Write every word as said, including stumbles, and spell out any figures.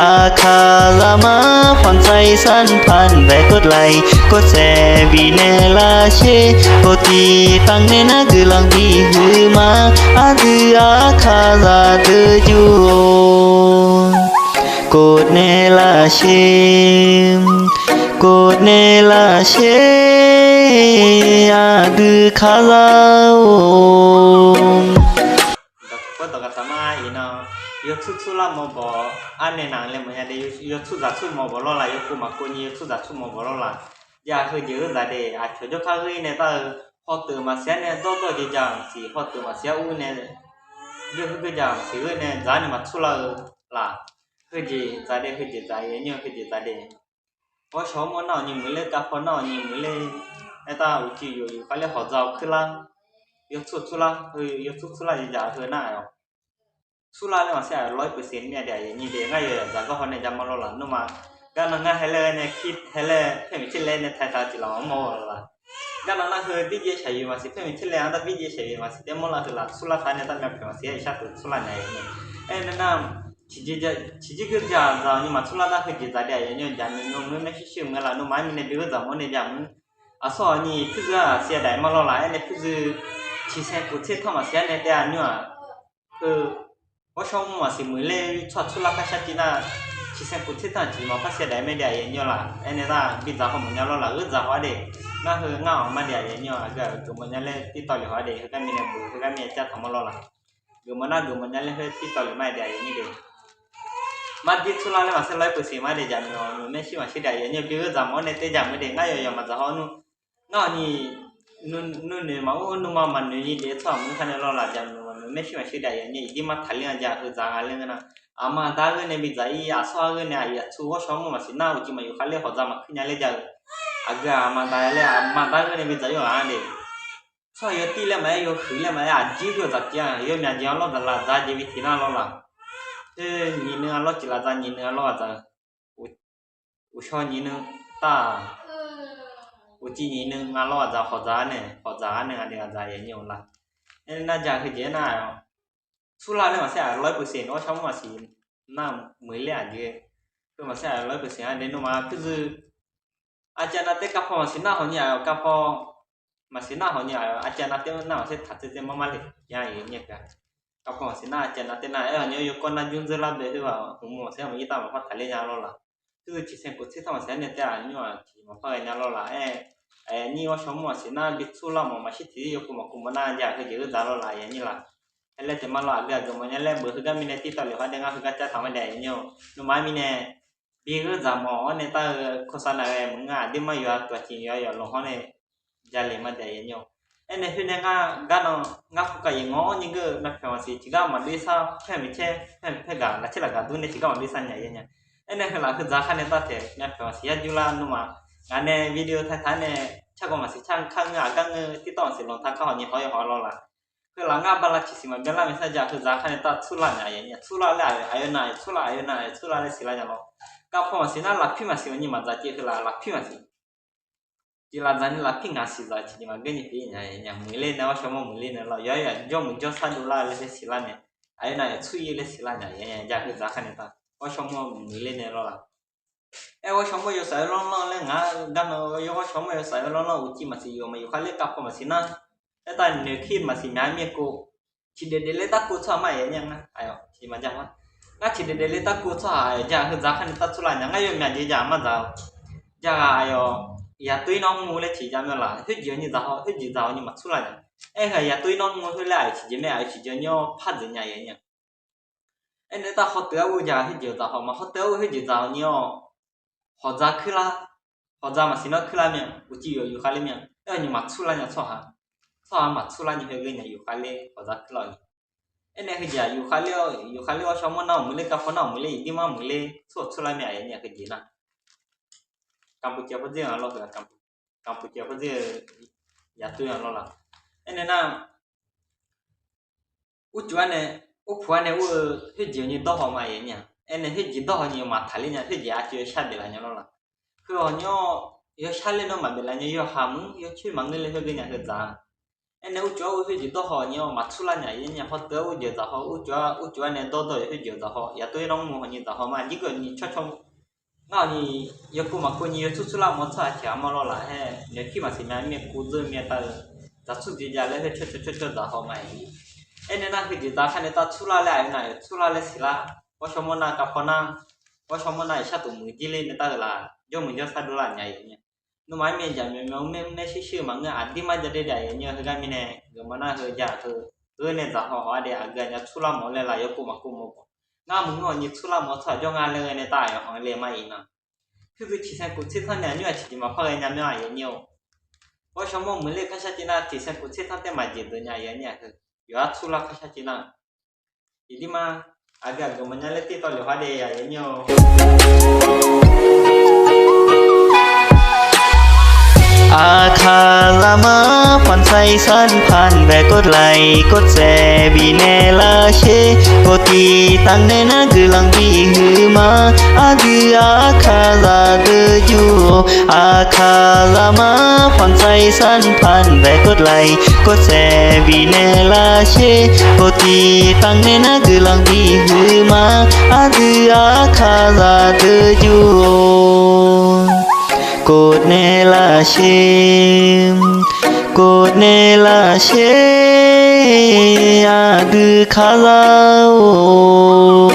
Aqkaqzaq mar ผ่อนใจ sanpaq bae กดไลค์ กดแชร์ bifnaeq lavsher, กดติดตาม nae nar guiqlanq bihuiq ma. Aqdui aqkaqzaq deuq jur-or, กดแชร์ lavsher, กดแชร์ lavsher, aqdui kaqzaq-or. Dawqtawq gaqsaq mar iqnan, yawtsur tsurlar mawbaw arnaeq naq laer maqya de, yawtsur zaqtsur mawbaw lawr laq, yawkov maqkov ni yawtsur zaqtsur mawbaw lawr laq. Jav heujeq-eu zaqdeuq aqcawq jawrkar ghoer nae tar-eu, hawteuq maqsiq-ar nae dawrdawr jeq ja-aq maqsiq, hawteuq maqsiq-ar ur nae, geur heugar ja-aq maqsiq, ghoer nae dzaq-ar nae maqtsurlar-eu laq. Heujeq zaqdeuq, heujeq zaq-eu nymr, heujeq zaqdeuq. Ghawrshawq-awr mawr nar-awq nyi muiq ler, kavpaw nar-awq nyi muiq ler, aertar uqcif yawqyuq khavler hawqdzaq-awr kuirlar, yawtsur tsurlar, heu yawtsur tsurlar jeq ja heu nar-aq-awq. Tsurlar laer maqsiq-aq, lawr-ir peuqseq ni myav de aqyuif aqnyir de, ngar yawqyaq dzaq gar haw nae ja mawr lawr laq. Nawmaf garnan ngar hae laer nae kir hae laer paermiq tser laer nae taetaq-eu tiq laf-awr mawr-eu laq. Garnan nar heu birjeq shaqyoeq maqsiq, paermiq tser laer-anr dar birjeq shaqyoeq maqsiq taef mawrlar heu laf. Tsurlar taq nae tar myav paeq maqsiq-ar, iqshar teu tsurlar naeq-aer nar, tiqjeq geur ja dzaq-awq ni maqtsurlar nar heujeq zaqdeuq aqyuif aqnyir jaqmyawf myanr-eu maershuir shuir-eu maqngeur laf. Nawmaf-aer mirnae bi gheurdzaq mawr nae ja mr. Aqsur-awq ni pyurzeur-aq siq-aer daef mar lawr laq. Aernae pyurzeur ciqsaeq kof tser tanq maqsiq-ar nae taef-a nymr-aq, heu ghawrshawr mr maqsiq muiq ler, tsawrhaq tsurlar kar shar tiv nar, ciqsaeq kof tser tanq tiq maqpar siq-aer daef mae de aqyuif aqnyir laq. Aernae nar bidzaq haw mawfnya lawr laq, gheurdzaq haw-ar de. Ngar heu ngar-awq mar de aqyuif aqnyir, aqgeu-aq geufmawf nya laer tirtawv lef haw-ar de, heugar mirnae bof, heugar mirnae jar taq mawr lawr laq. Geufmawf nar geufmawf nya laer khoer tirtawv lef mar de aqyuif aqnyir de. Mar dir tsurlar laer maqsiq, lawr-ir peuqseq mar de jaqmyawf maershuir maqshuir de aqyuif aqnyir, bi gheurdzaq mawr nae taef ja mr de, ngar yawqyawq maqdzaq haw nmr. Ngar-awq ni nuinoeq maqur, nuima maqnoeq nyi de tsawrhaq maqngeur kar nae lawr laq. Jaqmyawf maershuir maqshuir de aqyuif aqnyir, iqdir mar taqler-a ja heu dzaq-a laer ngeur nar, aqma aqda-ar ghoer nae bidzaq-ir, aqsur-ar ghoer nae aqyuif aqtsu ghawrshawr mr maqsiq nar, uqcif maqyuf khavler hawqdzaq maqkuir nya ler ja-eu. Aqgeu-aq aqma aqda laer, aqma aqda-ar ghoer nae bidzaq-ir-awq-a de. Tsawrhaq yawtir laer maqaer, yawhuiq laer maqaer, aqjir ghoe-eu dzaq tiv-a, yawmyaq jeq-anr lawr dzaq laf dzaq jeq bi tiq nar lawr laq. Khoer nyiq nuiv-a lawr ciq laf dzaq, nyiq nuiv-a lawr-a dzaq-eu. Uqshaw nyiq nuiv tar-aq, uqcif nyiq nuiv nga lawr-a dzaq, hawqdzaq-ar nae, hawqdzaq-ar nae nga de-a dzaq aqyuif aqnyir-awq laq. Aernar ja heujeq-aer nar-aq, tsurlar laer maqsiq-aq, lawr-ir peuqseq nawr shawr mr maqsiq nar, muiq ler aqjeq. Heu maqsiq-aq, lawr-ir peuqseq-a de nawmaf pyurzeur aqcav nav taef kavpaw maqsiq nar hawq nyi-aq, kavpaw maqsiq nar hawq nyi-aq, aqcav nav taef nar maqsiq taq tser tser mar mar le ya-a nyi-a. Kavpaw maqsiq nar aqcav nav taef nar aer-awq nyi-awr yawkawr nar jmr dzeur lar bae khoer-aq, hmq mawq maqsiq-ar maqir tar maqpar taqler nya lawr laq. Khoer ciqsaeq kof tser tanq maqsiq-ar nae taef-aq nymr-aq tiq maqpar ghae nya lawr laq. Aer, aqyuif aqnyir ghawrshawr mr maqsiq nar bi tsurlar mawf maqshir tiq zir yawkov maqkov mawf nar ja heujeq gheurdzaq lawr laq aqyuif aqnyir laq. Aer laer taef mar lawr, aqgeu aqgeu mawf nya laer beuq heugar mirnae tirtawv lef haw-ar de, ngar heugar car taq mar de aqyuif aqnyir-awq. Nawmaf-aer mirnae bi gheurdzaq mawf-awr nae tar-eu โฆษณา ghae maqngeur, aqdirmar yawqha taf ciq yawqha yawq lanq hawr nae jale mar de aqyuif aqnyir-awq. Aernae khoer nae ngar garnan ngar khoerkav yaeq ngawr-awr nyi geur-eu myav paeq maqsiq tiqgar maqdoer sar, paer maeq caer paer maeq paer gaq lafcaer lafgaq dur nae tiqgar maqdoer sar nya-a nya. Aernae heu laf heu dzaq kar nae tar taef myav paeq maqsiq yar jur lar nawmaf. Ngaq nae video tae taq-ar nae cargawv maqsiq car kar ngeur, aqgar ngeur, tirtawv maqsiq lanq taq kar hawq nyi hawr-ir hawr lawr laq. Heu laf ngar bala ciqsiq maqbyan lar maeqsar ja heu dzaq kar nae tar tsurlar nya-a nya, tsurlar laer aqyawf nar-aq tsurlar, aqyawf nar-aq tsurlar laer siqlar nya lawr. Kavpaw maqsiq nar lafpir maqsiq-awr nyi maqdzaq caev heu laf lafpir maqsiq. Tiq laf dzaq ni lafpir ngaq siq dzaq tiqjeq maqgeur nyi pyeuf nya-a nya, muiq ler nae ghawrshawr mawr muiq ler nae lawr, yawqha yawqha jawrmuiq jawrsar dovlar laer siqlar nae, aqyawf nar-aq tsur-ir laer siqlar nya-a nya, ja heu dzaq kar nae tar ghawrshawr mawr muiq ler nae lawr laq. Aer ghawrshawr mawr yawshaef-eu lanrlanr laer ngaq-eu garnan yawghawr shawr mawr yawshaef-eu lanrlanr uqcif maqsiq yawq maqyawf kharler kavpaw maqsiq nar, aertav noeqkir maqsiq myaq-aer mir-eu kov, ciqdaef daef ler darkov tsawrhaq ma aqyuif aqnyir-a ngar aqyawf tiq maqja ma. Ngar ciqdaef daef ler darkov tsawrhaq aqyawf ja heu dzaq kar nae tar tsurlar nya, ngar yawmyaq jeq ja-aq mardzaq-eu. Jaghaq aqyawf yaqtov-ir nawr mr laer tiq ja myav laf, khoerjeq-awr nyi dzaq haw, khoerjeq dzaq-awr nyi maqtsurlar nya. Aer heu yaqtov-ir nawr mr khoer laer aqyawf tiqjeq mae, aqyawf tiqjeq nyi-awr par dzaeq nya-a nya. Aernae tar hawteuv-awr ur ja khoerjeq dzaq haw ma, hawteuv-awr ur khoerjeq dzaq-awr nyi-awr hawqdzaq kuirlar, hawqdzaq maqsiq nawr kuirlar myav, uqcif yawf yufkhav ler myav, aer-awr nyi maqtsurlar nya tsawrhaq, tsawrhaq maqtsurlar nyi khoer ghae nya yufkhav ler hawqdzaq kuirlar-awq nyi. Aernae heujeq-aq yufkhav ler-awr, yufkhav ler ghawrshawr mawr nar-aq muiq ler, kavpaw nar-aq muiq ler, iqdir mar muiq ler, tsawrhaq tsurlar myav aqyawf nyi-aq heujeq nar. Kampuq caev pawdzer-a lawr heu-aq, kampuq caev pawdzer-eu yaqtov-a lawr laq. Aernae nar Urcuf-ar nae, urpuq-ar nae ur-eu khoerjeq-awr nyi dawr haw ma aqyawf nyi-a. Aernae khoerjeq dawr haw nyi maqtaq ler nya, khoerjeq aqcawq yawshar daeflaf nya lawr laq. Heu hawq nyi-awr yawshar ler nawr maqdaeflaf nya, yawhaq mq-anr yawcoer maqngeur ler khoer ghae nya heu dzaq-a. Aernae urcuf-anr ur khoerjeq dawr haw ni-awr maqtsur lar nya, yaer nya hawteu-aer urjeq dzaq haw, urcuf-anr urcuf-aer nae dawrdawr-eu khoerjeq dzaq haw, yaqtov-aer nawr mr hawni dzaq haw ma, jirgeuq ni cawcaw ngar-awq ni yawkov maqkov ni yawtsur tsurlar mawr tsawrhaq tiq ghaq mawr lawr laf-aer, noeqpir maqsiq mya mir kuv dzeur myav tav-eu, dzaqtsur dzoejav laer khoer cawcaw cawcaw dzaq haw ma-iq. Aernae nar khoerjeq dzaq khar nae tav tsurlar laer aqyawf nar-aq tsurlar laer siqlar, ghawrshawr mawr nar kavpaw nar, ghawrshawr mawr nar iqshar tof muiq jir ler nae tav-eu laf, jawrmuiq jawrshar dovlar nya-iq nya. Nawmaf-aer myav jaq myav myav-eu maer mr nae shir shir-eu maqngeur, aqdir mar ja dae daef-a yaer nya-eu heugar mirnae, geufmawf nar heu ja-eu heu, heu nae dzaq haw haw-ar dae aqgeu aqnya tsurlar mawf laer laf yawkov maqkov mawr khawf, ngar maqngeur-awq ni tsurlar mawr tsawrhaq jawr nga laer ghae nae tav-aq yawqha le mar-iq nar. Pyurdui ciqsaer kof tser tanr nae aqnymr-aq tiqjeq maqpar ghae nya myanr-a yaer nya-or. Ghawrshawr mawr muiqler kharshar caev nar tiqsaer kof tser tanr taer maqjeq deuq nya yaer nya-eu, yawqha tsurlar kharshar caev nar. Iqdir mar, aqgeu aqgeu mawf nya laer tir tawv lef har dae ya yaer nya-or. อาคารามา ขวัญใสสรรพันแวะกดไลค์กดแชร์ bifnaeq lavsher กดติดตาม nae nar guiqlanq bihuiq ma. Aqdui อาคารา deuq jur-or, อาคารามา ขวัญใสสรรพันแวะกดไลค์กดแชร์ bifnaeq lavsher กดติดตาม nae nar guiqlanq bihuiq ma. Aqdui อาคารา deuq jur-or, กดแชร์ lavsher, กดแชร์ lavsher, aqdui อาคารา-or.